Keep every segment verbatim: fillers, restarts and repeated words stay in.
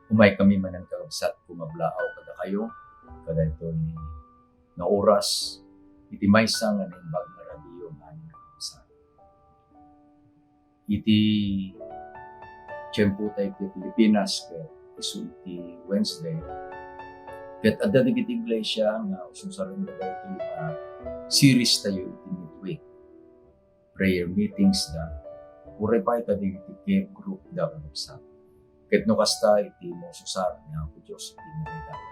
Umaykami manen, kakabsat, kumablaaw kadakayo kadaytoy nga oras iti maysa nga naimbag nga radio nga amin, kakabsat. Iti tiempo tayo iti Pilipinas, ket isu iti Wednesday, ket adda dagiti iglesia nga ususaren dagitoy nga series tayo iti midweek prayer meetings da, uray pay kadagiti care group da, kakabsat. Ket no kasta, iti maususar ni Apo Dios iti nga daydayaw.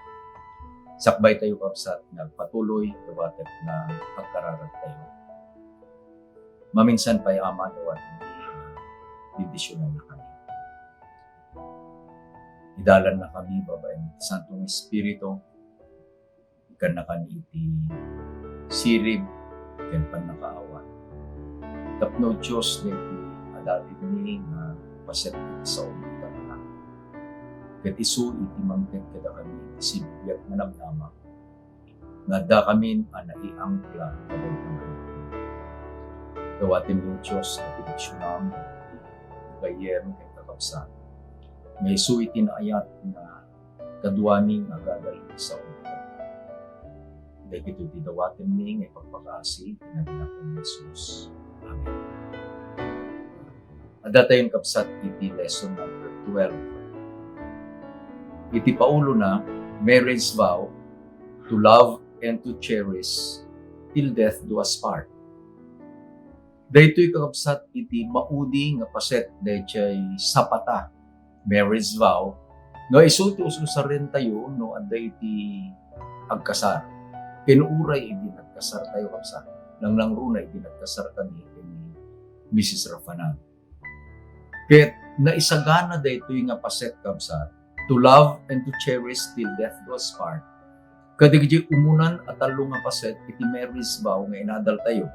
Sakbay tayo, kabsat, nga agpatuloy, gapu ta agkararag tayo. Maminsan pay, Ama, dawatem nga bendisionannakami. Idalannakami babaen iti Santo nga Espiritu, ikannakami iti sirib ken pannakaawat. Tapno, Dios, daytoy adalanmi nga paset iti saom iti dalan. Ket isu iti mangted kadakami iti sibibiag nga namnama, nga addakamin a naiangkla kadagiti. Dawatem, Dios, iti bendisionam, iti gayyem ken kakabsat, nga isu iti naayat nga kaduami nga agadal iti saom. Dagitoy ti dawatemmi nga ipagpakaasi iti nagan ni Jesus. Amen. Adda tayon, kabsat, iti lesson number twelve. Iti paulona, marriage vow to love and to cherish till death do us part. Daytoy, kakabsat, iti maudi nga paset daydiay sapata, marriage vow, no isu ti ususaren tayo no adda iti agkasar. Ken uray idi nagkasar tayo, kabsat, nangnangruna idi nagkasar kami ken ni Missus Rafanan. Ket naisagana daytoy nga paset, kabsat, to love and to cherish till death do us part. Kadagiti umunan a tallo nga paset iti marriage vow nga inadal tayo.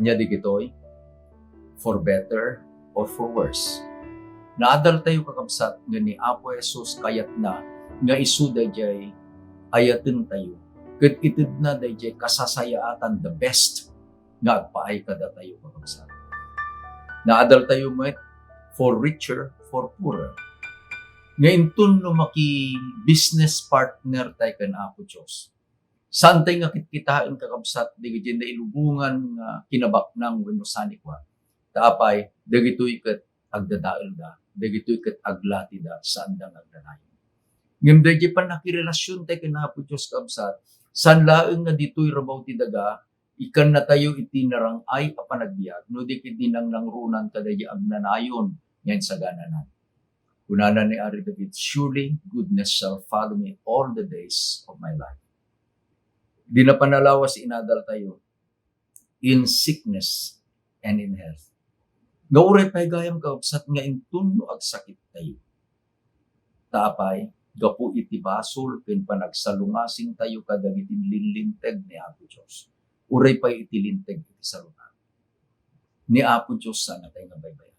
Ania dagitoy? For better or for worse. Naadal tayo, kakabsat, nga ni Apo Jesus kayatna nga isu daydiay ayaten tayo, ket itedna daydiay kasasayaatan, the best, nga agpaay kadatayo, kakabsat. Naadal tayo met for richer, for poorer. Nga inton no maki-business partner tayo ken Apo Dios, saan tayo nga kitkitaen, kakabsat, dagiti nailubongan nga kinabaknang wenno sanikua. Ta apay, dagitoy ket agdadaelda, dagitoy ket aglatida, saanda nga agnanayon. Ngem daydiay pannakirelasion tayo ken Apo Dios, kabsat, saan laeng nga ditoy rabaw ti daga, ikannatayo iti narang-ay a panagbiag, no di ket di nangnangrunan kadaydiay agnanayon nga insagananan. Kunana ni Ari David, "Surely goodness shall follow me all the days of my life." Di na panalawas inadal tayo, in sickness and in health. Nga uray pay gayam, kakabsat, nga inton no agsakit tayo, ta apay, gapu iti basol ken panagsalungasing tayo kadagiti linlinteg ni Apo Dios, uray pay iti linteg iti salunat ni Apo Dios, saan tayo nga baybay-an.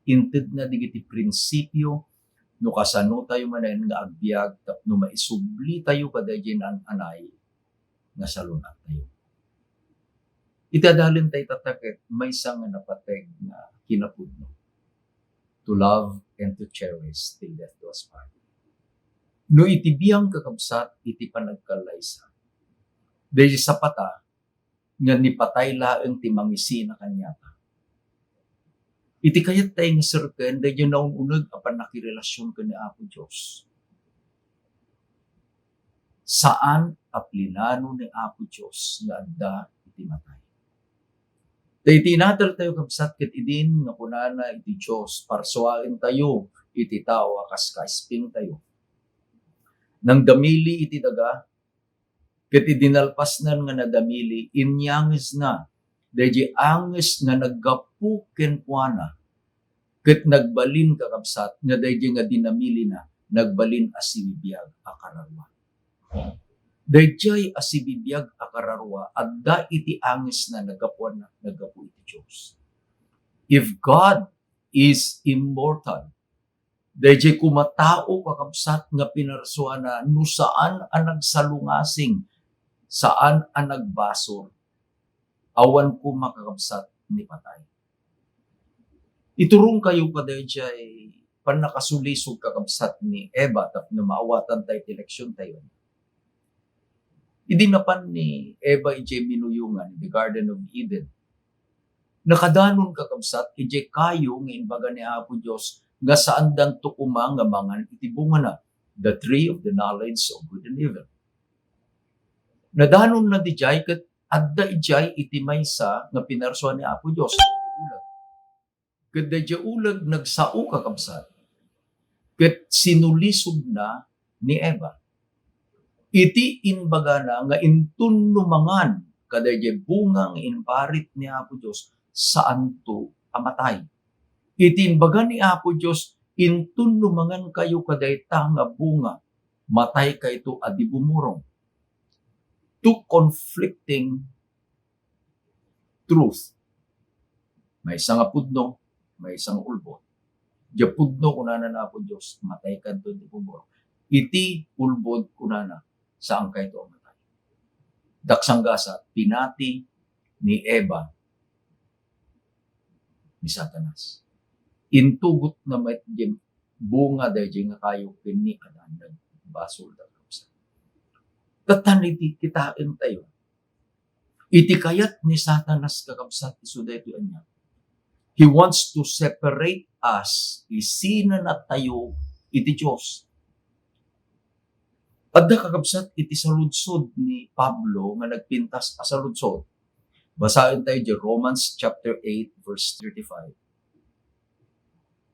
Intedna dagiti prinsipio no kasano tayo manen nga agbiag tapno maisubli tayo kadaydiay naan-anay nga salunat tayo. Iti adalen tayo tatta ket maysa nga napateg nga kinapudno. To love and to cherish till death do us part. No iti biang, kakabsat, iti panagkallaysa, daydi sapata nga ni patay laeng ti mangisina kaniata. Iti kayat tayo nga serken daydi naun-uneg a pannakirelasion ken ni Apo Dios. Saan a plinano ni Apo Dios nga adda iti matay. Ta iti inadal tayo, kabsat, ket idin nga kunana iti Dios, parsuaen tayo iti tao a kas kaisping tayo. Nangdamili iti daga, ket idi nalpasnan nga nadamili, inyangizna daydi anges nga naggapu kenkuana, ket nagbalin, kakabsat, nga daydi nga dinamilina nagbalin a sibibiag a kararua. Daydiay a sibibiag a kararua adda iti angesna, naggapuanna, naggapu iti Dios. If God is immortal, daydiay koma tao, kakabsat, nga pinarsuana no saan a nagsalungasing, saan a nagbasol, awan koma, kakabsat, ni patay. Iturongkayo kadaydiay pannakasulisog, kakabsat, ni Eva tapno maawatan tayo ti leksion tayo. Idi napan ni Eva idiay minuyongan, the Garden of Eden, nakadanon, kakabsat, idiay kayo nga imbaga ni Apo Dios nga saandanto koma nga mangan iti bungana, the tree of the knowledge of good and evil. Nadanonna idiay ket adda idiay iti maysa nga pinarsuan ni Apo Dios. Ket daydiay uleg nagsao, kakabsat, ket sinulisogna ni Eva. Iti imbagana nga inton no mangan kadaydiay bunga nga imparit ni Apo Dios, saanto a matay. Iti imbaga ni Apo Dios, inton no mangankayo kadayta nga bunga, mataykayto a di bumurong. Two conflicting truth. Maysa nga pudno, maysa nga ulbod. Diay pudno, kunana ni Apo Dios, mataykayto a di bumurong. Iti ulbod, kunana, saankayto a matay. Daksanggasat, pinati ni Eva ni Satanas. Intugotna met diay bunga daydiay nga kayo ken ni Adan, nagbasol, kakabsat. Tatta iti kitaentayo, iti kayat ni Satanas, kakabsat, isu daytoy ania. He wants to separate us. Isinanatayo iti Dios. Adda, kakabsat, iti saludsod ni Pablo nga nagpintas a saludsod. Basaen tayo di Romans chapter eight, verse thirty-five.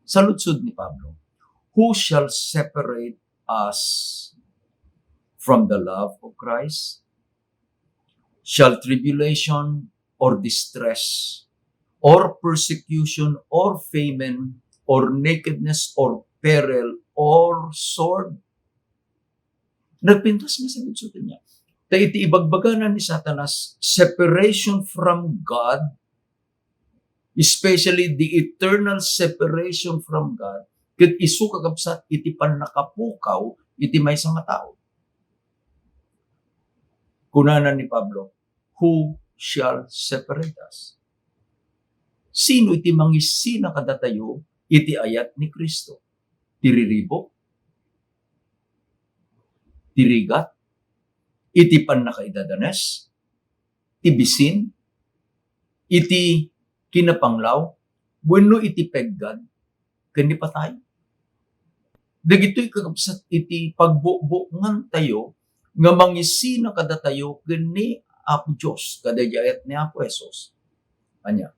Saludsod ni Pablo, "Who shall separate us from the love of Christ? Shall tribulation or distress or persecution or famine or nakedness or peril or sword?" Nagpintas nga saludsod niya. Ta iti ibagbagana ni Satanas, separation from God, especially the eternal separation from God, ket isu, kakabsat, iti pannakapukaw iti maysa nga tao. Kunana ni Pablo, "Who shall separate us?" Sino iti mangisina kadatayo iti ayat ni Cristo? Ti riribuk? Ti rigat? Iti pannakaidadanes? Ti bisin? Iti kinapanglaw? Wenno iti peggad ken ni patay? Dagitoy, kakabsat, iti pagbubuongantayo nga mangisina kadatayo ken ni Apo Dios, kadaydiay ayat ni Apo Jesus. Ania?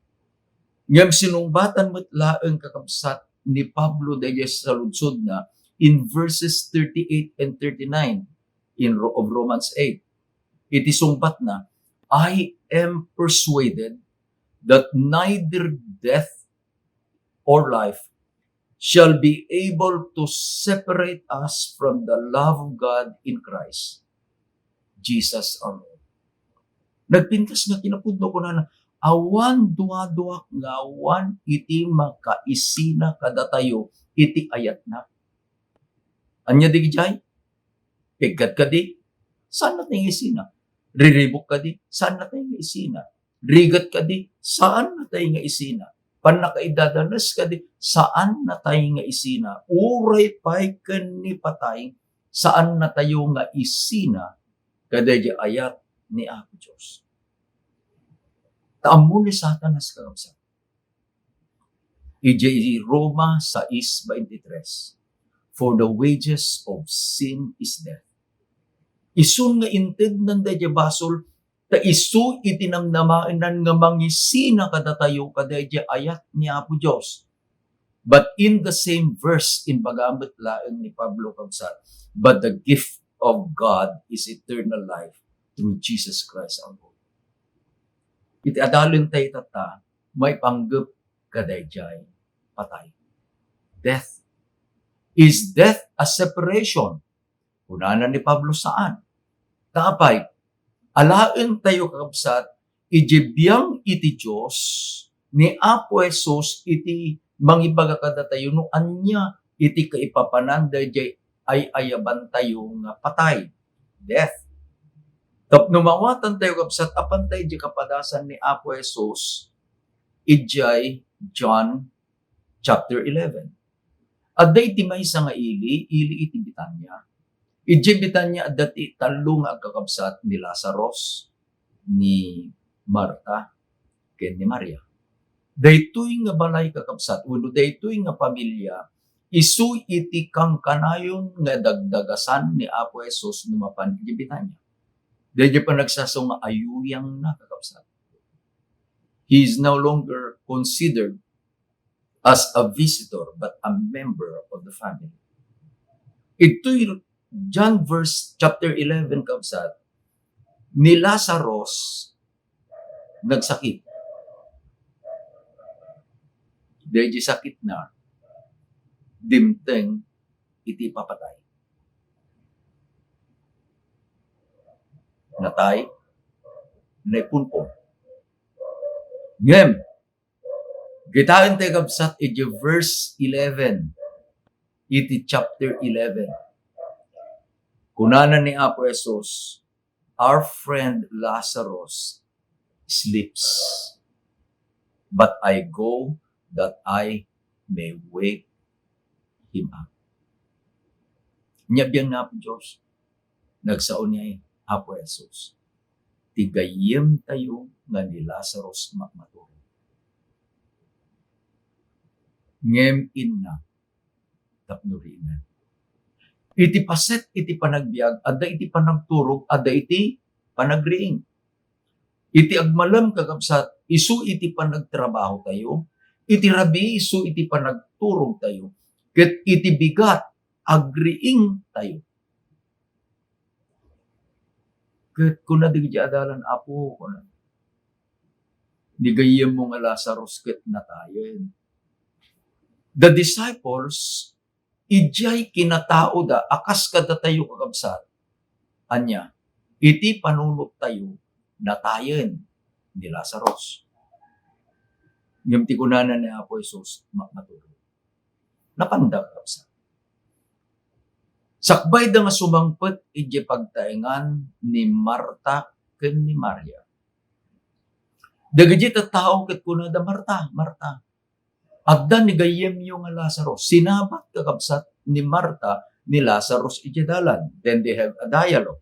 Ngem sinungbatan met laeng, kakabsat, ni Pablo daydiay saludsodna in verses thirty-eight and thirty-nine in Ro-, of Romans eight. Iti sungbatna, "I am persuaded that neither death or life shall be able to separate us from the love of God in Christ Jesus our Lord." Nagpintas nga kinapudno, kunana, "Awan duaduak nga awan iti makaisina kadatayo iti ayatna." Ania dagijay? Peggad kadi? Saannatayo nga isina. Riribuk kadi? Saannatayo nga isina. Rigat kadi? Saannatayo nga isina. Pannakaidadanes kadi? Saannatayo nga isina. Uray pay ken ni patay, saannatayo nga isina kadaydiay ayat ni Apo Dios. Ta ammo ni Satanas, kakabsat, idiay Roma sais veintitrés, "For the wages of sin is death." Isun nga intednan daydiay basol, ta isu iti namnamaennan nga mangisina kadatayo kadaydiay ayat ni Apo Dios. But in the same verse, imbaga met laeng ni Pablo, kabsat, "But the gift of God is eternal life through Jesus Christ our Lord." Iti adalentayo tatta, maipanggep kadaydiay patay. Death. Is death a separation? Kunana ni Pablo, saan. Ta apay, alaentayo, kakabsat, idiay biang iti Dios ni Apo Jesus iti mangibaga kadatayo no ania iti kaipapanan daydiay ay-ayabantayo nga patay, death. Tapno maawatantayo, kabsat, apantay idiay kapadasan ni Apo Jesus idiay John chapter eleven. Adda iti maysa nga ili, ili iti Betania. Idiay Betania, adda ti tallo nga agkakabsat, ni Lazarus, ni Marta, ken ni Maria. Daytoy nga balay, kakabsat, wenno daytoy nga pamilia, isu iti kankanayon nga dagdagasan ni Apo Jesus no mapan idiay Betania. Daydiay panagsasaw nga ayuyangna, kakabsat. He is no longer considered as a visitor, but a member of the family. Itoy John verse, chapter eleven, kabsat, ni Lazarus nagsakit. Daydi sakitna, dimteng iti papatay. Natay, naipunpon. Ngem, kitaen tayo, kabsat, iti verse eleven, iti chapter eleven. Kunana ni Apo Jesus, "Our friend Lazarus sleeps, but I go that I may wake him up." Nya, biag na, Apo Dios, nagsao ni Apo Jesus ti gayyem tayo nga ni Lazarus matmaturog. Ngem inna tapno riingen. Iti paset iti panagbiag, adda iti panagturog, adda iti panagriing. Iti agmalem, kakabsat, isu iti panagtrabaho tayo, iti rabii, isu iti panagturog tayo, ket iti bigat, agriing tayo. Ket kuna dagiti adalan, "Apo," kuna, "ni gayyemmo nga Lazarus ket natayen." The disciples, idiay kinataoda a kas kadatayo, kakabsat, ania, iti panunot tayo, natayen ni Lazarus. Ngem ti kunana ni Apo Jesus, ma-, matulog. Napanda, kakabsat. Sakbayda nga sumangpet idiay pagtaengan ni Marta ken ni Maria. Dagiti tattao ket kunada, "Marta, Marta, adda ni gayyemyo nga Lazarus." Sinabat, kakabsat, ni Marta ni Lazarus idiay dalan. Then they have a dialogue.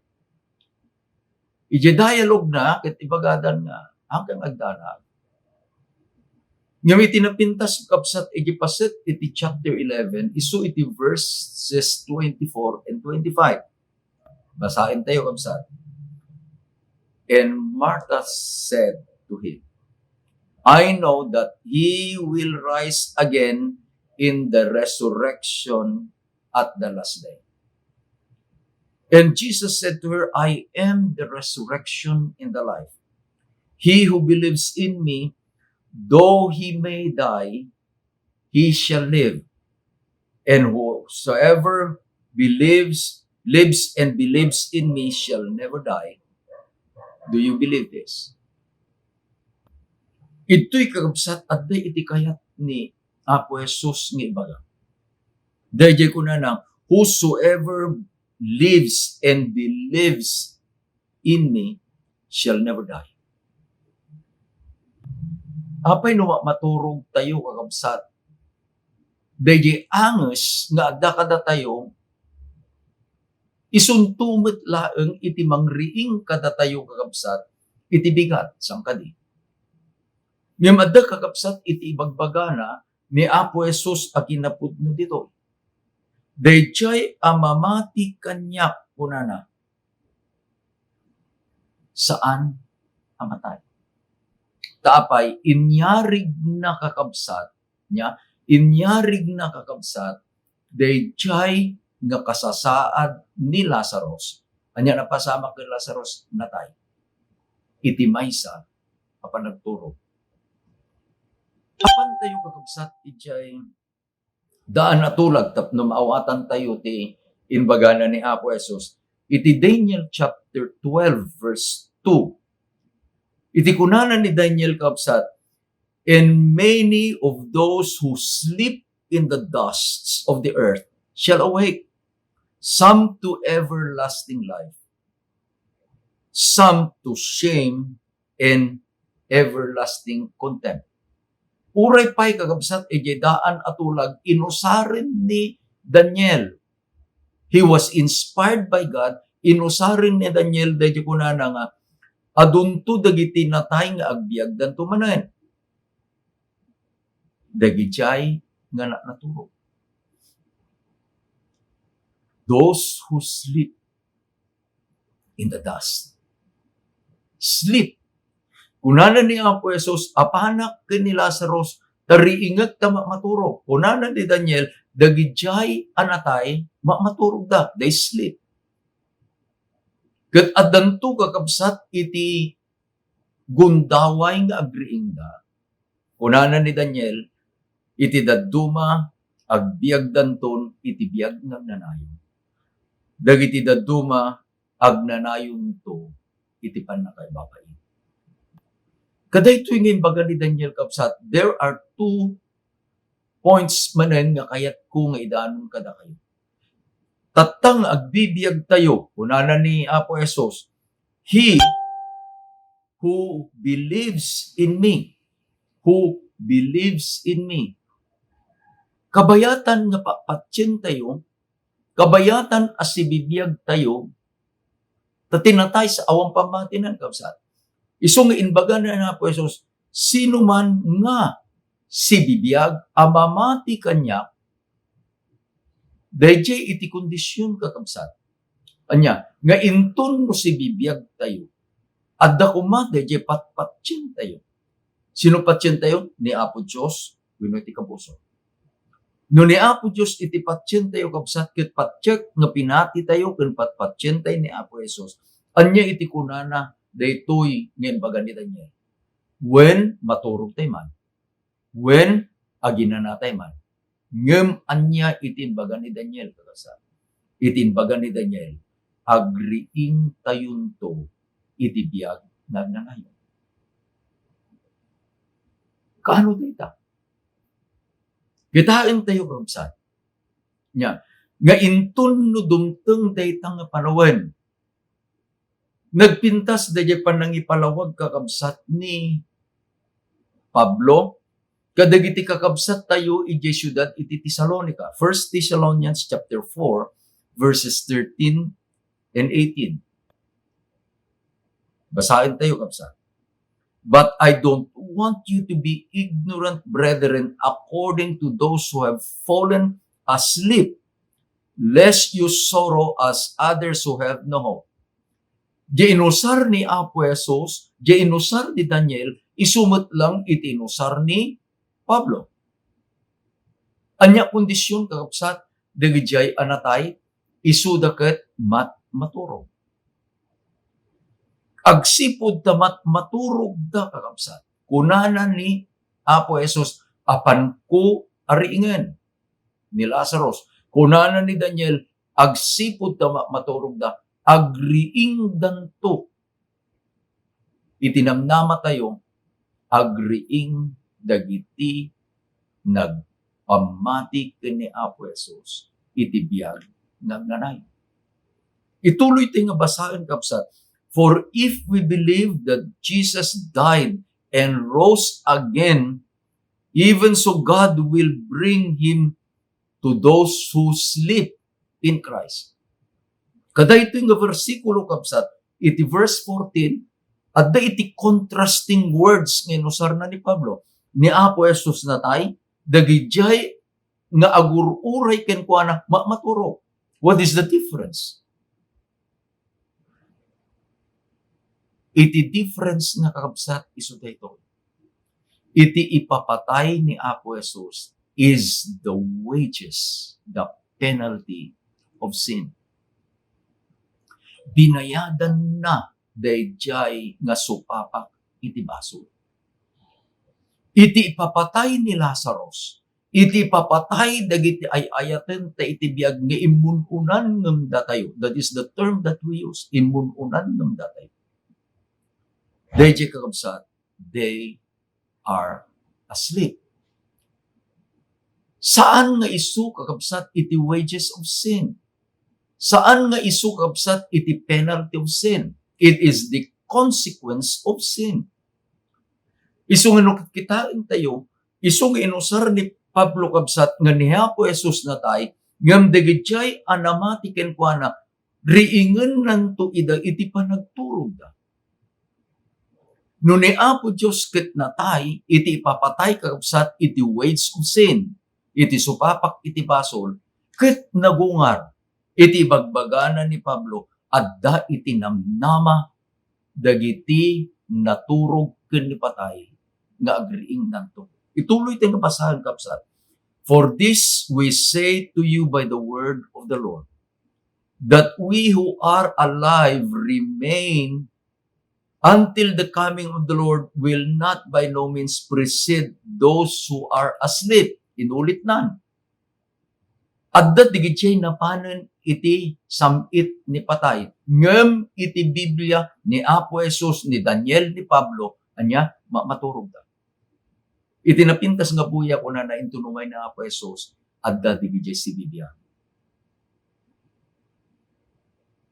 Idiay dialogue na, ket ibagadan nga, "Akin agdanag." Ngem iti napintas, kabsat, iti paset iti chapter eleven, isu iti verses twenty-four and twenty-five. Basaen tayo, kabsat. "And Martha said to him, 'I know that he will rise again in the resurrection at the last day.' And Jesus said to her, 'I am the resurrection and the life. He who believes in me, though he may die, he shall live. And whosoever believes, lives and believes in me shall never die.' Do you believe this?" Itoy, kakabsat, adda iti kayat ni Apo Jesus nga ibaga. Daydiay kunana, "Whosoever lives and believes in me shall never die." Apay no ma-, maturog tayo, kakabsat? Daydiay anges nga adda kadatayo, isunto met laeng iti mangriing kadatayo, kakabsat, iti bigat, saan kadi? Ngem adda, kakabsat, iti ibagbagana ni Apo Jesus a kinapudno ditoy. "Daydiay a mamati kaniak," kunana, "saan a matay." Ta apay, inyarigna, kakabsat, nia, inyarigna, kakabsat, daydiay nga kasasaad ni Lazarus. Ania, napasamak ken Lazarus, natay. Iti maysa a panagturog. Apan tayo, kakabsat, idiay daan a tulag tapno maawatan tayo ti imbagana ni Apo Jesus iti Daniel chapter twelve, verse two. Iti kunana ni Daniel, kabsat, "And many of those who sleep in the dusts of the earth shall awake, some to everlasting life, some to shame and everlasting contempt." Uray pay, kakabsat, idiay daan a tulag, inusaren ni Daniel. He was inspired by God. Inusaren ni Daniel daydi kunana nga, "Adunto dagiti natay nga agbiagdanto manen. Dagidiay nga na-, naturog." Those who sleep in the dust. Sleep. Kunana ni Apo Jesus, "Apanak ken ni Lazarus, ta riingek ta ma-, maturog." Kunana ni Daniel, "Dagidiay a natay, ma-, maturogda." They sleep. Ket addanto, kakabsat, iti gundaway nga agriingda. Kunana ni Daniel, "Iti dadduma, agbiagdanton iti biag nga agnanayon. Dagiti dadduma, agnanayonto iti pannakaibabait." Kadaytoy nga imbaga ni Daniel, kabsat, there are two points manen nga kayatko nga idanon kadakayo. Tatta nga agbibiagtayo, kunana ni Apo Jesus, "He who believes in me," who believes in me. Kabayatan nga pa-, patientayo, kabayatan a sibibiagtayo, ta ti natay sa awan pammatinan, kabsat. Isu nga imbaga ni Apo Jesus, "Sino man nga sibibiag a mamati kaniak," daydiay iti kondisyon, kakabsat. Ania, nga inton no sibibiagtayo, adda koma daydiay patpatientayo. Sino patientayo? Ni Apo Dios wenno iti kabuson. No ni Apo Dios iti patientayo, kabsat, ket patiek nga pinatitayo ken patpatientay ni Apo Jesus, ania iti kunana daytoy nga imbaga ni Daniel? Wen maturogtay man, wen aginanatay man. Ngem ania iti imbaga ni Daniel, kakabsat? Iti imbaga ni Daniel, agriingtayonto iti biag nga agnanayon. Kaano dayta? Kitaentayo, kakabsat. Nia, nga inton no dumteng dayta nga panawen, nagpintas daydiay panangipalawag, kakabsat, ni Pablo kadagiti kakabsattayo idiay siudad iti Tesalonica. First Thessalonians chapter four, verses thirteen and eighteen. Basaentayo, kabsat. "But I don't want you to be ignorant, brethren, according to those who have fallen asleep, lest you sorrow as others who have no hope." Diay inusar ni Apo Jesus, diay inusar ni Daniel, isu met lang iti inusar ni Pablo. Ania kondisyon, kakabsat, dagidiay a natay? Isuda ket mat-, maturog. Agsipud ta mat-, maturogda, kakabsat, kunana ni Apo Jesus, "Apanko a riingen ni Lazarus." Kunana ni Daniel, "Agsipud ta ma-, maturogda, agriingdanto." Iti namnamatayo, agriing dagiti nagpammati ken ni Apo Jesus iti biag nga agnanayon. Ituloy ti nga basaen, kabsat. "For if we believe that Jesus died and rose again, even so God will bring him to those who sleep in Christ." Kadaytoy nga bersikulo, kabsat, iti verse fourteen, adda iti contrasting words nga inusarna ni Pablo. Ni Apo Jesus natay, dagidiay nga agur-uray kenkuana, ma-, maturog. What is the difference? Iti difference nga, kakabsat, isu daytoy. Iti ipapatay ni Apo Jesus is the wages, the penalty of sin. Binayadanna daydiay nga supapak iti basol. Iti ipapatay ni Lazarus, iti ipapatay dagiti ay-ayaten ta iti biag nga immun-unan ngem datayo. That is the term that we use, immun-unan ngem datayo. Daydiay, kakabsat, they are asleep. Saan nga isu, kakabsat, iti wages of sin. Saan nga isu, kakabsat, iti penalty of sin. It is the consequence of sin. Isu nga no kitaentayo, Isu nga inusar ni Pablo, kabsat, nga ni Apo Jesus natay, ngem dagidiay a namati kenkuana, riingennanto ida iti panagturogda. No ni Apo Dios ket natay iti ipapatay, kakabsat, iti wage of sin, iti supapak iti basol, ket nagungar iti ibagbagana ni Pablo, adda iti namnama dagiti naturog ken ni patay nga agriingnanto. Ituloy tayo nga basahen, kabsat. "For this we say to you by the word of the Lord, that we who are alive remain until the coming of the Lord will not by no means precede those who are asleep." Inulitnan. Adda dagidiay napanen iti sam-it ni patay. Ngem iti Biblia ni Apo Jesus, ni Daniel, ni Pablo, ania, ma-, maturogda. Iti napintas nga buya, kunana, inton umay ni Apo Jesus, adda dagidiay sibibiag.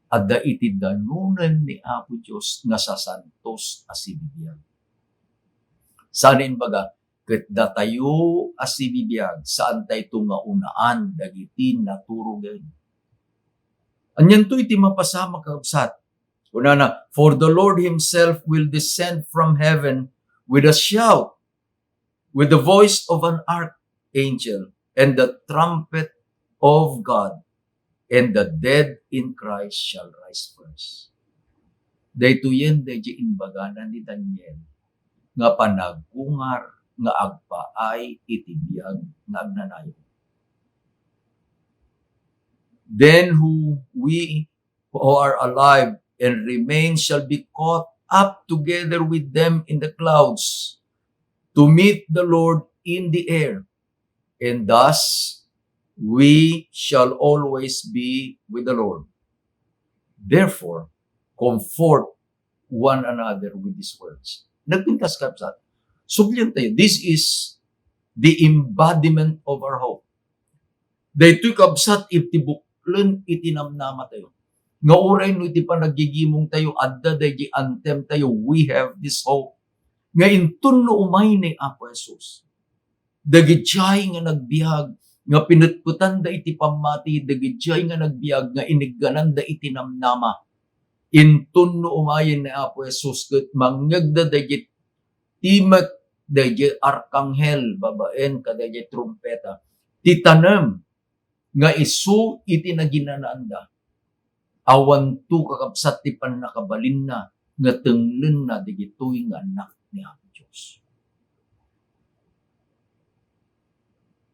Adda iti danonen ni Apo Dios nga sasantos a sibibiag. Saan imbaga, ket datayo a sibibiag, saantayto nga unaan dagiti naturogen. Anianto iti mapasamak, kabsat? Kunana, "For the Lord himself will descend from heaven with a shout, with the voice of an archangel, and the trumpet of God, and the dead in Christ shall rise first." Daytoyen daydiay imbagana ni Daniel nga panagungar nga agpaay iti biag nga agnanayon. "Then who we who are alive and remain shall be caught up together with them in the clouds to meet the Lord in the air, and thus we shall always be with the Lord. Therefore, comfort one another with these words." Nagpintas, kabsat. Sublian tayo. This is the embodiment of our hope. Daytoy, kabsat, iti buklen iti namnama tayo. Nga uray no iti panaggigimong tayo, adda daydi anthem tayo, we have this hope. Nga inton no umay ni Apo Jesus, dagidiay nga nagbiag nga pinetpetanda iti pammati, dagidiay nga nagbiag nga iniggananda iti namnama. Inton no umayen ni Apo Jesus ket mangngegda daydi timek daydi arkanghel babaen kadaydi trumpeta, ti tanem nga isu iti naginanaanda, awanto, kakabsat, ti pannakabalinna nga tenglenna dagitoy nga annak ni Apo Dios.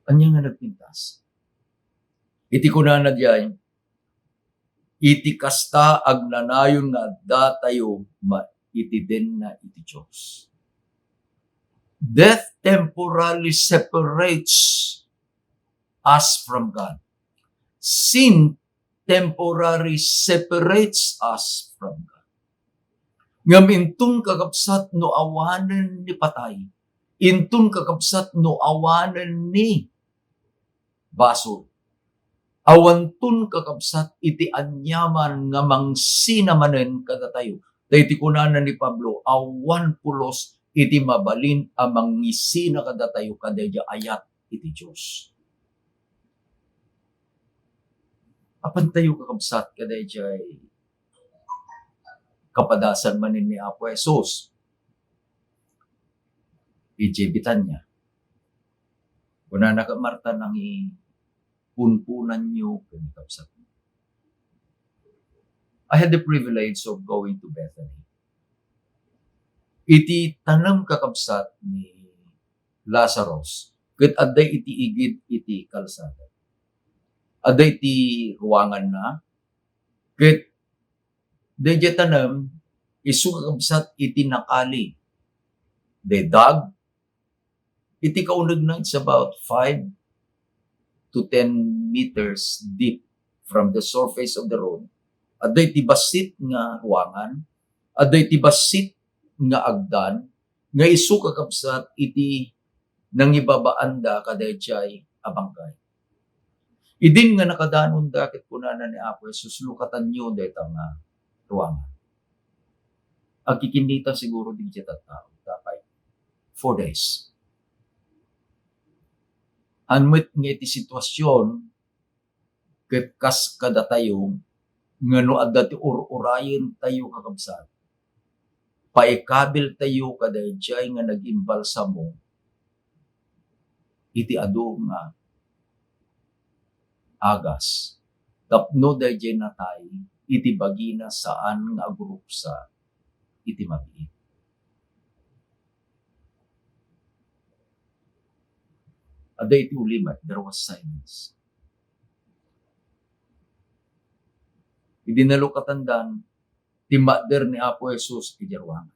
Ania nga nagpintas? Iti kunana diay, "Iti kasta, agnanayon nga addatayo ma-, iti denna iti Dios." Death temporarily separates us from God. Sin temporarily separates us from God. Ngem inton, kakabsat, no awanen ni patay, inton, kakabsat, no awanen ni basol, awanton, kakabsat, iti aniaman nga mangsina manen kadatayo. Ta iti kunana ni Pablo, awan pulos iti mabalin a mangisina kadatayo kadaydi ayat iti Dios. Apan tayo, kakabsat, kadaydiay kapadasan manen ni Apo Jesus idiay Betania. Kunana ken Marta, "Nangipunpunanyo ken ni kabsatmo." I had the privilege of going to Bethany. Iti tanem, kakabsat, ni Lazarus ket adda iti igid iti kalsada. Adda iti ruanganna, ket daydiay tanem isu, kakabsat, iti nakali. Daydag, iti kaunegna, it's about five to ten meters deep from the surface of the road. Adda iti bassit nga ruangan, adda iti bassit nga agdan, nga isu, kakabsat, iti nangibabaanda kadaydiay a bangkay. Idin nga nakadanonda, ket kunana ni Apo Jesus, "Lukatanyo dayta nga ruangan." Agkikinnita siguro dagiti tattao, apay, four days. Haan met nga iti situasion ket kas kadatayo nga no adda ti ur-urayentayo, kakabsat, paikabiltayo kadaydiay nga nagimbalsamo iti adu nga agas tapno daydiay natay iti bagina saan nga agruksa iti mabiit. Adda iti ulimek, there was silence. Idi nalukatanda, timmakder ni Apo Jesus iti ruangan.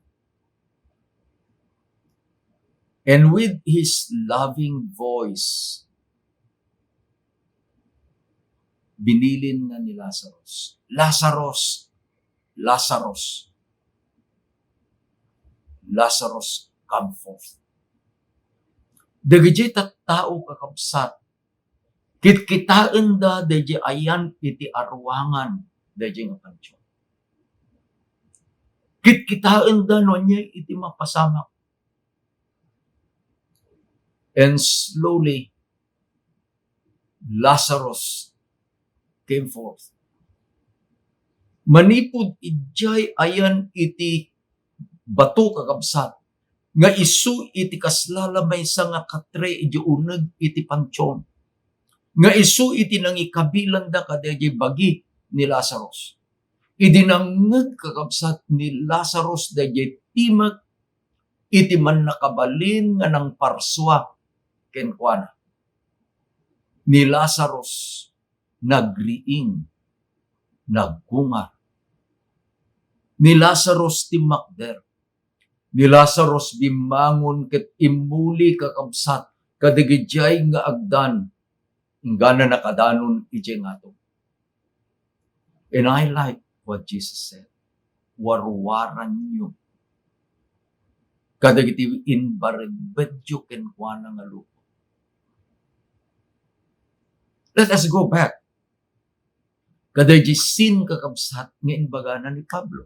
And with his loving voice, binilin na ni Lazarus, "Lazarus, Lazarus, Lazarus, come forth." Dagiti tattao, kakabsat, kitkitaenda daydi ayan iti aruangan daydi nga pantion. Kitkitaenda no ania iti mapasamak. And slowly, Lazarus came forth. Manipud idiay ayan iti bato, kakabsat, nga isu iti kasla la maysa nga katre idi uneg iti pantion, nga isu iti nangikabilanda kadaydiay bagi ni Lazarus. Idi nangngeg, kakabsat, ni Lazarus daydiay timek iti mannakabalin nga nangparsua kenkuana, ni Lazarus nagriing, naggungar. Ni Lazarus timmakder. Ni Lazarus bimmangon ket immuli, kakabsat, kadagidiay nga agdan, inggana nakadanon idiay ngato. And I like what Jesus said, "Warwaranyo kadagiti imbaregbedyo kenkuana nga lubong." Let us go back kadaydi scene, kakabsat, nga imbagana ni Pablo.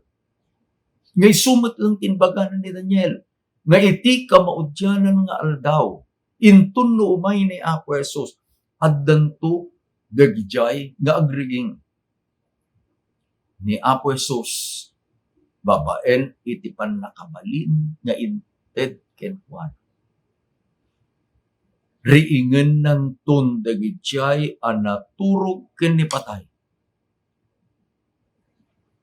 Nga isu met lang ti imbagana ni Daniel, nga iti kamaudianan nga aldaw, inton no umay ni Apo Jesus, addanto dagidiay nga agriing. Ni Apo Jesus, babaen iti pannakabalin nga inted kenkuana, riingennanton dagidiay a naturog ken ni patay.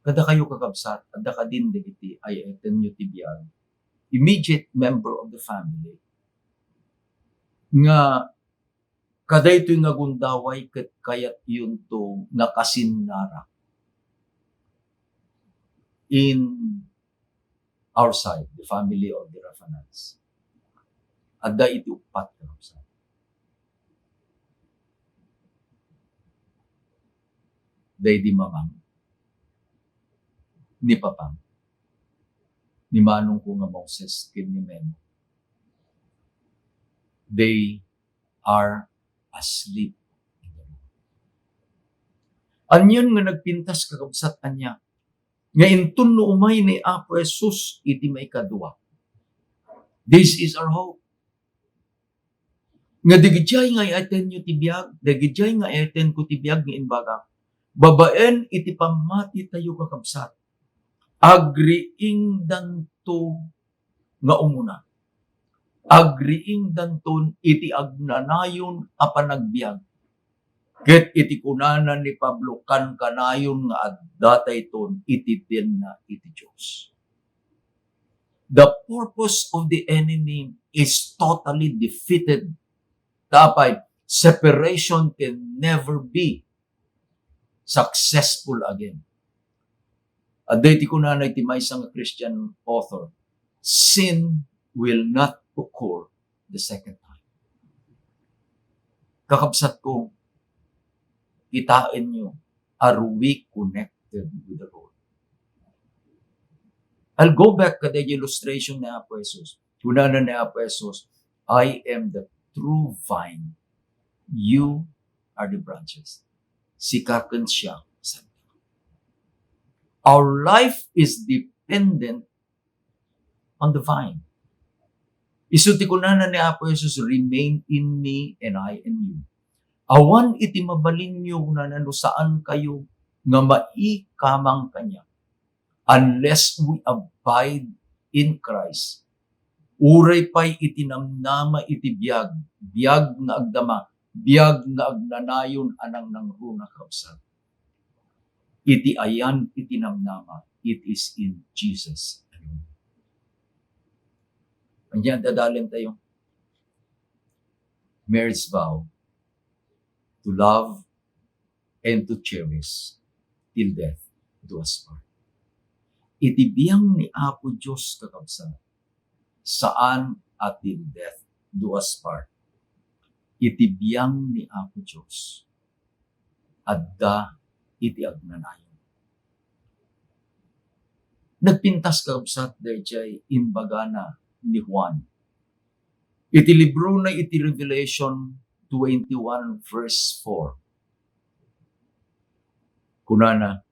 Kadakayo, kakabsat, adda kadin dagiti ay-ayatenyo ti biag, immediate member of the family, nga kadaytoy nga gundaway ket kayatyonto nga kasinnarak in our side, the family of the Rafanals. Adda iti uppat nga upsal. Daydi mamam, ni papam, ni manongko nga Moses, ken ni Memo. They are asleep. Anian nga nagpintas, kakabsat, ania? Nga inton no umay ni Apo Jesus iti maikadua. This is our hope. Nga dagidiay nga ay-ayatenyo ti biag, dagidiay nga ay-ayatenko ti biag nga imbagak, babaen iti pammatitayo, kakabsat, agriingdanto nga umuna. Agriingdanton iti agnanayon a panagbiag. Ket iti kunana ni Pablo, kankanayon nga addatayton iti denna iti Dios. The purpose of the enemy is totally defeated. Ta apay, separation can never be successful again. Adda iti kunana iti maysa nga Christian author, "Sin will not occur the second time." Kakabsatko, kitaenyo, are we connected with the Lord? I'll go back kadaydi illustration ni Apo Jesus. Kunana ni Apo Jesus, "I am the true vine. You are the branches." Sika ken siak, sabi. Our life is dependent on the vine. Isu ti kunana ni Apo Jesus, "Remain in me and I in you." Awan iti mabalinyo, kunana, no saankayo nga maikamang kaniak. Unless we abide in Christ, uray pay iti namnama iti biag, biag nga agdama, biag nga agnanayon a nangnangruna, kabsat. Iti ayan iti namnama, it is in Jesus alone. Ania, dadalen tayo. Marriage vow, to love and to cherish till death do us part. Iti biang ni Apo Dios, kakabsat, saan a till death do us part. Iti biang ni Apo Dios, adda iti agnanayon. Nagpintas, kakabsat, daydiay imbagana ni Juan. Iti librona iti Revelation twenty-one, verse four. Kunana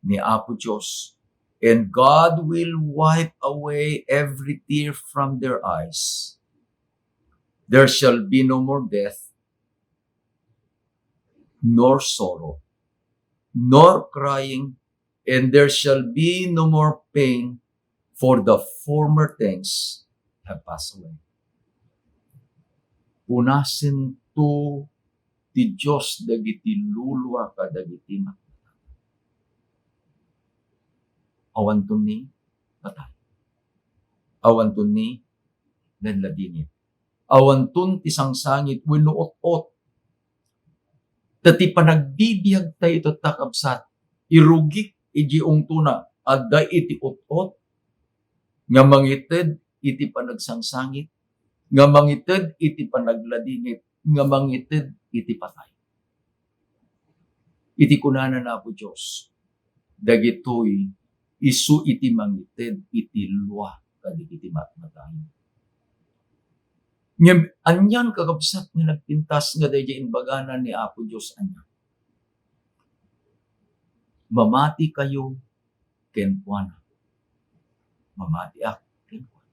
ni Apo Dios, "And God will wipe away every tear from their eyes. There shall be no more death, nor sorrow, nor crying, and there shall be no more pain, for the former things have passed away." Punasento ti Dios dagiti lulua kadagiti matmatay. Awanton ni patay. Awanton ni ladladingit. Awanton ti sangsangit wenno ut-ot. Ta ti panagbibiagtayo tatta, kabsat, irugik idiay ungtona, adda iti ut-ot nga mangited iti panagsangsangit, nga mangited iti panagladingit, nga mangited iti patay. Iti kunana ni Apo Dios, dagitoy isu iti mangited iti lua kadagiti matmatay. Ngem, anian, kakabsat, nga nagpintas nga daydiay imbagana ni Apo Dios? Ania? Mamatikayo kenkuana. Mamatiak kenkuana.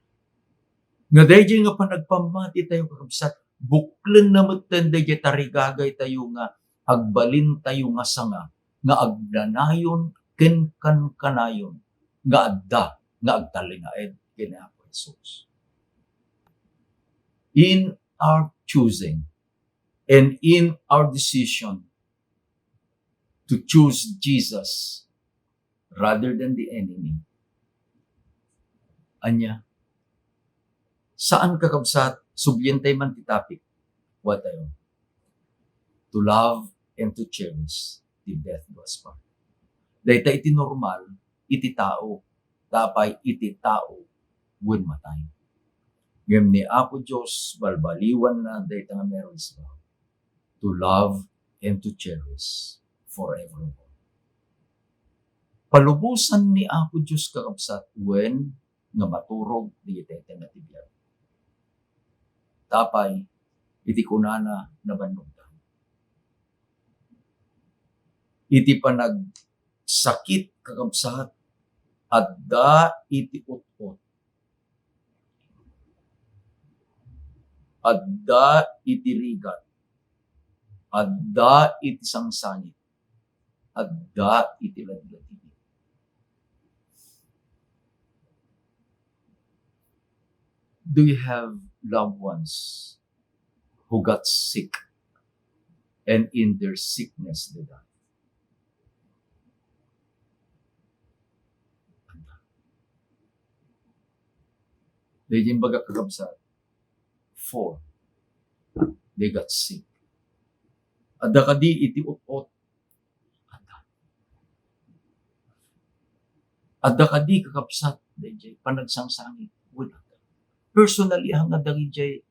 Nga daydiay nga panagpammatitayo, kakabsat, buklenna metten daydiay tarigagaytayo nga agbalintayo nga sanga nga agnanayon ken kankanayon nga adda nga agtalinaed ken ni Apo Jesus. In our choosing and in our decision to choose Jesus rather than the enemy. Ania? Saan, kakabsat, sublientayo man ti topic. What tayo? To love and to cherish till death do us part. Dayta iti normal iti tao, ta apay iti tao wen matay. Ngem ni Apo Dios, balbaliwanna dayta nga marriage vow, to love and to cherish forevermore. Palubosan ni Apo Dios, kakabsat, wen nga maturog dagiti taytay nga ti biag. Ta apay iti kunana, nabannogda. Iti panagsakit, kakabsat, adda iti ut-ot, adda iti rigat, adda iti sangsangit, adda iti ladladingit. Do you have loved ones who got sick and in their sickness they died? Daydiay imbaga, kakabsat, four, they got sick. Adda kadi iti ut-ot? Adda. Adda kadi, kakabsat, daydiay panagsangsangit? Wen, adda. Personally, haan nga dagijay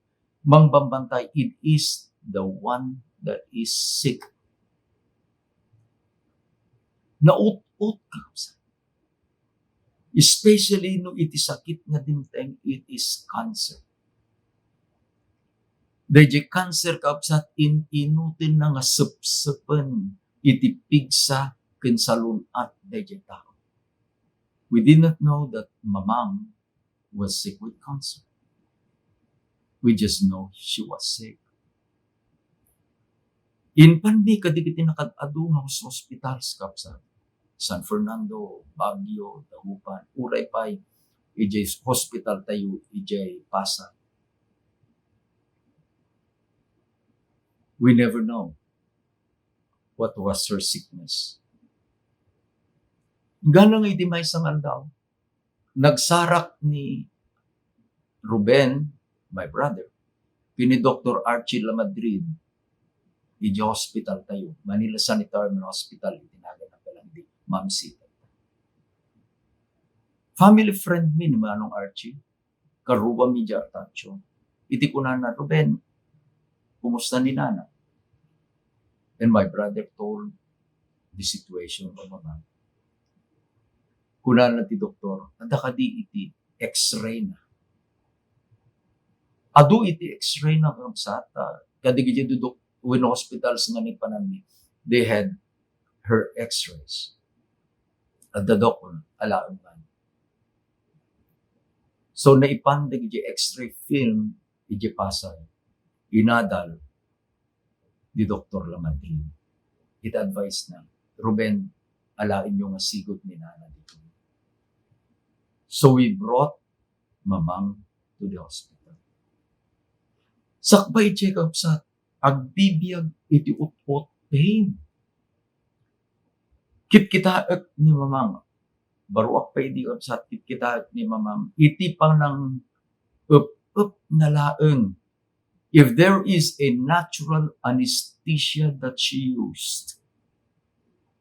mangbambantay, it is the one that is sick. Naut-ot, kakabsat. Especially no iti sakit nga dimteng, it is cancer. Daydiay cancer, kabsat, in-inutenna nga sepsepen iti pigsa ken salun-at daydiay tao. We did not know that Mamang was sick with cancer. We just know she was sick. Impanmi kadagiti nakaad-adu nga hos-, hospitals, kabsat. San Fernando, Baguio, Dagupan, uray pay idiay hospital tayo, idiay Pasay. We never know what was her sickness. Hanggang iti maysa nga aldaw, nagsarak ni Ruben, my brother, ken ni Doktor Archie Lamadrid, idiay hospital tayo, Manila Sanitarium Hospital, iti naganna pay lang idi, MAMC. Family friend mi ni Manong Archie, karuba mi idiay Artacho. Iti kunana, "Ruben, kumusta ni Nana?" And my brother told the situation of Mama. Kunana ti doktor, "Adda kadi iti X-ray na?" Adu iti X-ray na, kabsat, ah, kadagiti dudok wenno hospitals nga naipananmi, they had her X-rays. Adda, Dok, alaen man. So, naipan dagiti X-ray film idiay Pasay. Inadal ni Doktor Lamadrid. Iti advice na, "Ruben, alaenyo nga sigud ni Nana ditoy." So we brought Mamang to the hospital. Sakbay idiay, kabsat, agbibiag iti ut-ot, pain. Kitkitaek ni Mamang. Baruak pay idi, kabsat, kitkitaek ni Mamang iti panang-ep-ep na laeng. If there is a natural anesthesia that she used,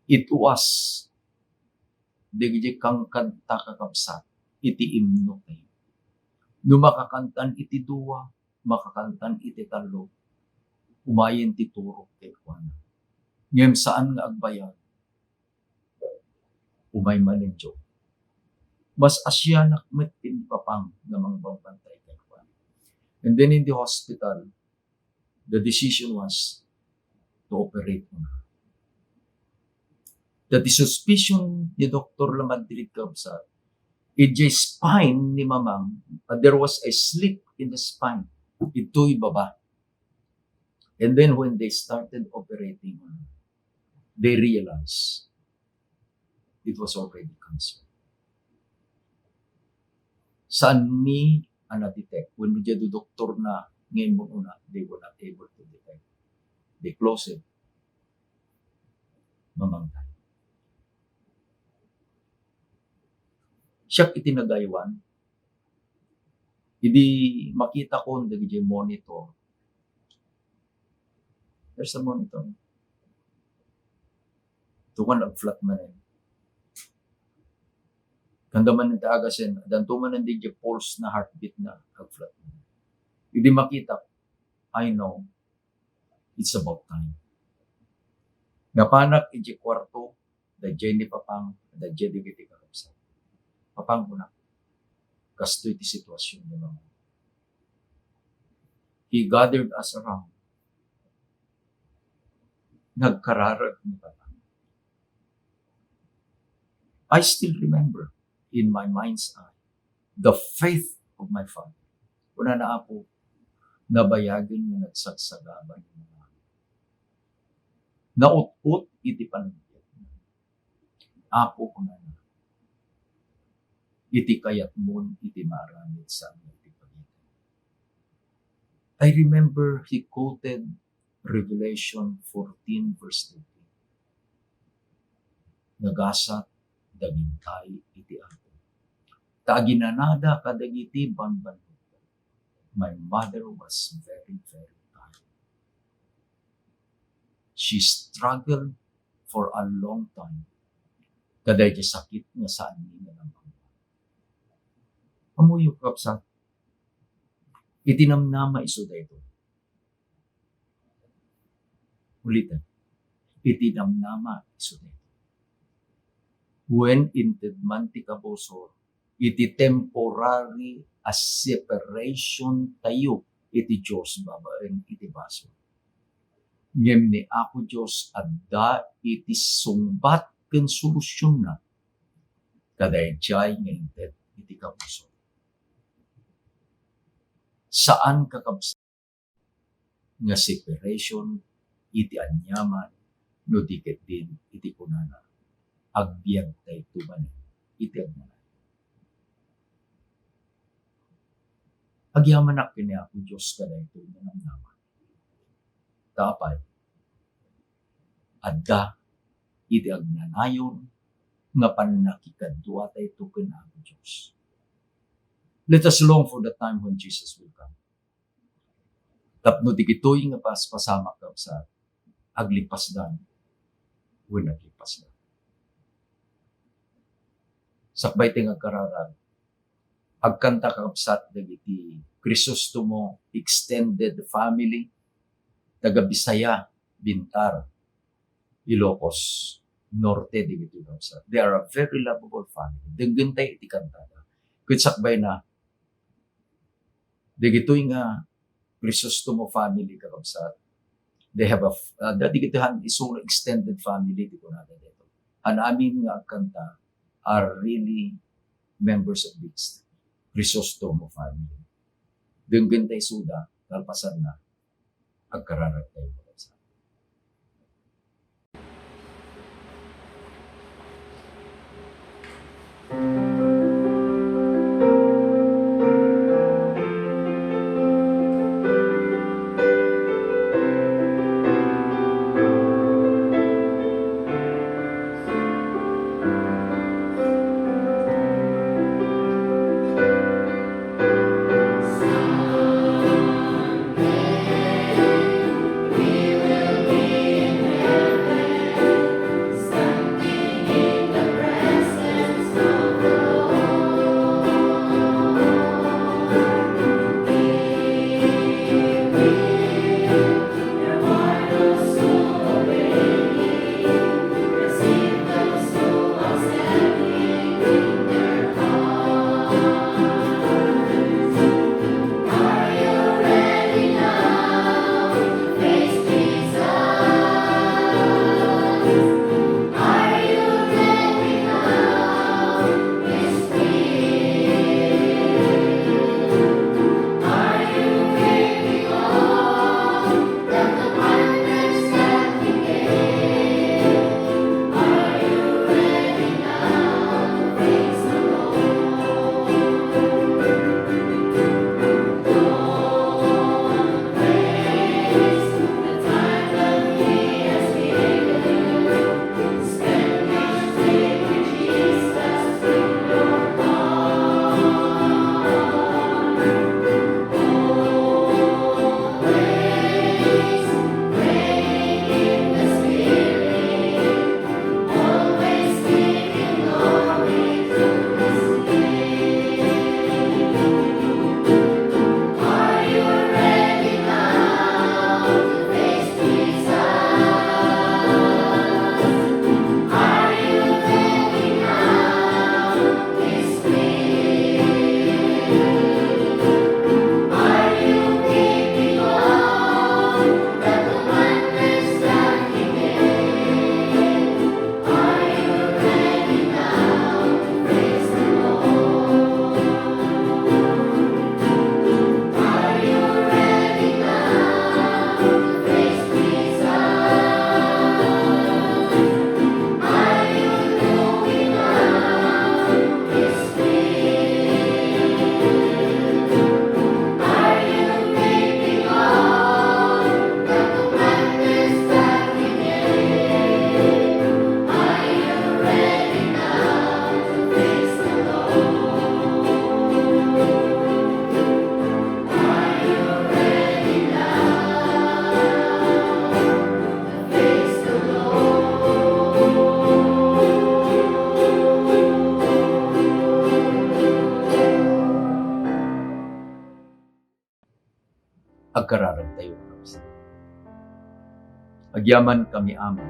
it was dagiti kankanta, kakabsat, iti imno tayo. No makakantan iti dua, makakantan iti tallo, umayen ti turog kenkuana. Ngem saan nga agbayag, umay manen Joe. Mas asianak met ti ni Papang nga mangbambantay kenkuana. And then in the hospital, the decision was to operate on her. That the suspicion ni Doktor Lamadrid, kabsat, idiay spine ni Mamang, uh, there was a slip in the spine. Itoy baba. And then when they started operating on her, they realized it was already cancer. Saan mi a na-detect? Wenno diay doktor na nga immun-una, they were not able to detect. They closed it. Mamangtay. Siak iti nagaywan, idi makitakon dagiti monitor, there's a monitor. Tukan agflat manen. Kanda manen ti agasen, addanto manen diay pulse na, heartbeat na, agflat manen. Idi makitak, I know it's about time. Napanak idiay kuarto, daydiay ni Papang, daydiay dagiti kakabsat. "Papang," kunak, "kastoy ti situasion ni Mama." He gathered us around. Nagkararag ni Papang. I still remember in my mind's eye the faith of my father. Kunana, "Apo, nabayagen nga nagsagsagaba ni Mama. Naut-ot iti panagbiag. Apo," kunana, "iti kayatmon iti maaramid saan nga iti pagitan." I remember he quoted Revelation fourteen verse thirteen. "Nagasat dagintay iti Apo, ta aginanada kadagiti banbannog." My mother was very, very tired. She struggled for a long time kadaydi sakit nga saan ni nga nabangga. Ammoyo, kabsat, iti namnama isu daytoy. Ulitek, iti namnama isu daytoy. Wen inted man ti kabusor, iti temporary a separation tayo iti Dios babaen iti basol. Ngem ni Apo Dios adda iti sungbat ken solusionna kadaydiay nga inted iti kabusor. Saan, kakabsat, nga separation iti aniaman no di ketdin iti kunana, agbiagtayto manen iti agnanayon. Agyamanak ken ni Apo Dios kadaytoy nga namnama. Ta apay, adda iti agnanayon nga pannakikaduatayto ken Apo Dios. Let us long for the time when Jesus will come. Tapno digitoy nga paspasamak, kabsat, aglipasdan wenno aglipasdan. Sakbay ti nga agkararag, agkanta, kakabsat, dagiti Crisostomo extended family, taga Bisaya, Bintar, Ilocos Norte, dagiti, kabsat. They are a very lovable family. Denggentay iti kantada. Ket sakbayna, dagitoy nga Crisostomo family, kakabsat, they have a f-, ah, dagiti han isu nga extended family ti kunada dito. Han amin nga agkanta are really members of this Crisostomo family. Denggentay isuda, kalpasanna, agkararagtayo, kakabsat. Agkararagtayo, kakabsat. Agyamankami, Ama,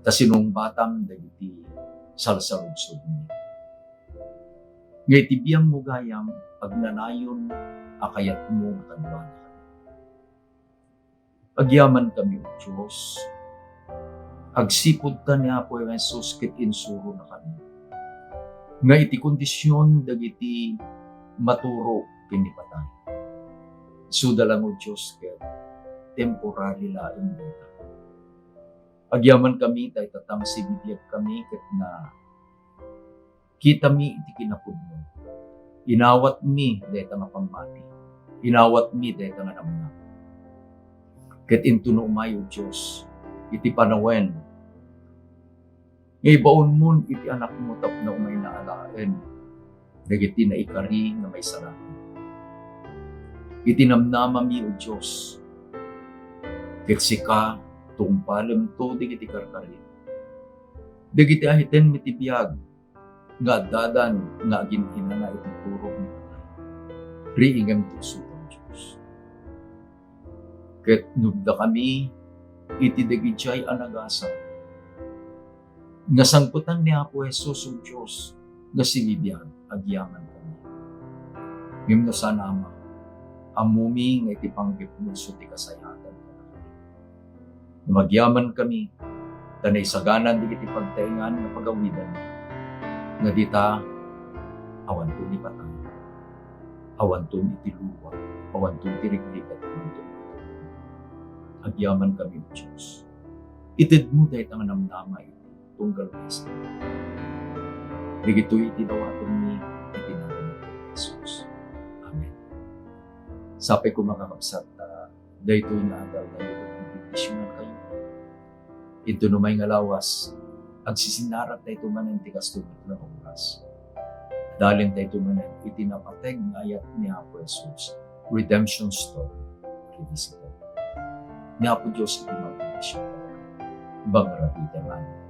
ta sinungbatam dagiti salsaludsodmi. Nga iti biangmo gayam, agnanayon a kayatmo nga kaduadakami. Agyamankami, O Dios, agsipud ta ni Apo Jesus ket insuronakami nga iti kondision dagiti maturo ken ni patay. Isuda lang, O Dios, ket temporary laeng dayta. Agyamankami ta ita ta nga sibibiagkami ket nakitami iti kinapudno. Inawatmi dayta nga pammati. Inawatmi dayta nga namnama. Ket intono umay, O Dios, iti panawen nga ibaonmon iti Anakmo tapno umayna alaen dagiti naikari nga maisalakan. Iti namnamami, O Dios, ket sika, tungpalemto dagiti karkari, dagiti ahitenmi ti biag nga addadan nga agin-inana iti turog ni patay. Riingem ti isuda, O Dios. Ket nubdakami iti dagidiay a nagasat nga sangpetan ni Apo Jesus, O Dios, nga sibibiag agyamankami. Ngem no saan, Ama, ammomi nga iti panggepmo isu ti kasayaatan kadakami. Ngem agyamankami, ta naisaganan dagiti pagtaengan nga pagawidanmi, nga dita, awanto ni patay, awanto iti lua, awanto iti rigrigat, awanto iti. Agyamankami, O Dios. Itedmo dayta nga namnama iti tunggal maysa. Dagitoy iti dawatenmi iti nagan ni Jesus. Amen. Sapay koma, kakabsat, ta daytoy nga adaltayo ket bendisionankayo. Intono may nga lawas, agsisinaratayto manen ti kastoy met nga oras. Adalintayto manen iti napateg nga ayat ni Apo Jesus, Redemption Story Revisited. Ni Apo Dios iti mangbendision. Mangarabi ti amin.